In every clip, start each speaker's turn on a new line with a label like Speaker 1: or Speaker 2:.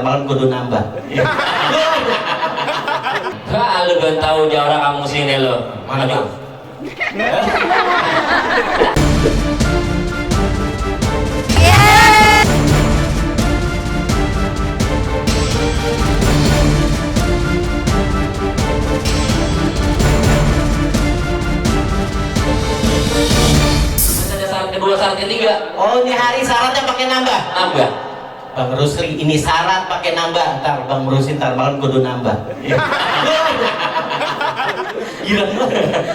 Speaker 1: malam kudu nambah.
Speaker 2: Lu kan tahu jawara kamu sini lo.
Speaker 1: Mana tuh?
Speaker 2: Ada syarat kedua, syarat ketiga.
Speaker 1: Oh, ini hari syaratnya pakai nambah.
Speaker 2: Nambah.
Speaker 1: Bang Rusli, ini syarat pakai nambah. Ntar Bang Rusli ntar malam kudu nambah. Gila.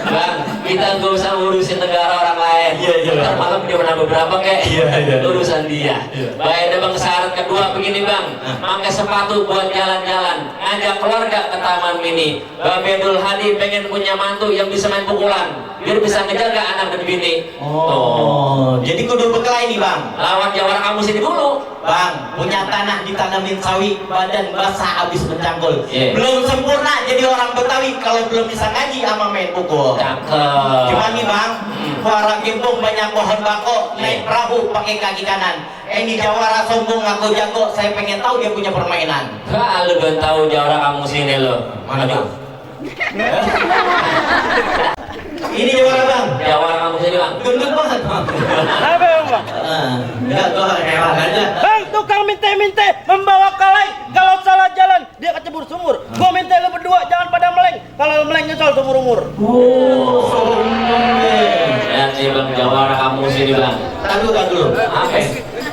Speaker 2: Bang, kita nggak usah ngurusin negara orang lain.
Speaker 1: Iya.
Speaker 2: Ntar malam dia menambah berapa kek?
Speaker 1: Iya.
Speaker 2: Urusan dia. Baik, ada bang syarat kedua begini bang. Pakai sepatu buat jalan-jalan. Ngajak keluarga ke taman mini. Bang Bedul Hadi pengen punya mantu yang bisa main pukulan. Biar bisa ngejaga anak dan bini.
Speaker 1: Oh, jadi kudu bekal ini bang.
Speaker 2: Lawan jawara kamu sini dulu.
Speaker 1: Bang, punya tanah ditanamin sawi, badan basah habis mencangkul.
Speaker 2: Iya.
Speaker 1: Belum sempurna jadi orang Betawi kalau belum bisa ngaji sama main pukul.
Speaker 2: Cakep.
Speaker 1: Gimana nih bang? Para gimpung banyak pohon bako, naik perahu pakai kaki kanan. Ini jawara sombong ngaku jago, saya pengen tahu dia punya permainan.
Speaker 2: Lu kan tahu jawara kamu sini lo.
Speaker 1: Mana tuh? Ini jawara bang.
Speaker 2: Jawara kamu sini bang.
Speaker 1: Gendut banget bang.
Speaker 3: Apa ya bang?
Speaker 1: Enggak, gua heran aja.
Speaker 3: Bang, tukang minta-minta membawa kaleng. Kalau salah jalan, dia kecebur sumur. Gua minta lu berdua jangan pada meleng. Kalau meleng nyesal seumur umur.
Speaker 2: Lihat nih bang, jawara kamu sini bang.
Speaker 1: Tahan dulu.
Speaker 2: Apa?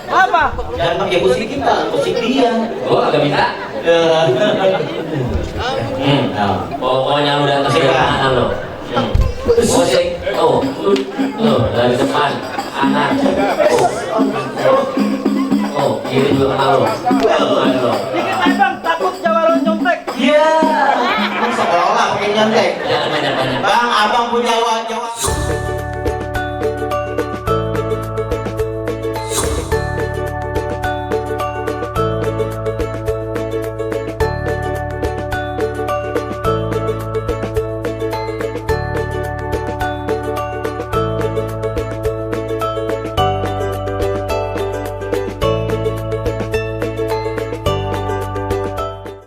Speaker 3: Apa?
Speaker 1: Jangan pakai musik kita, musik dia.
Speaker 2: Gua agak minta. Pokoknya lu datang ke mana lo? Musik. Dari depan, anak. Ini juga kenal lo.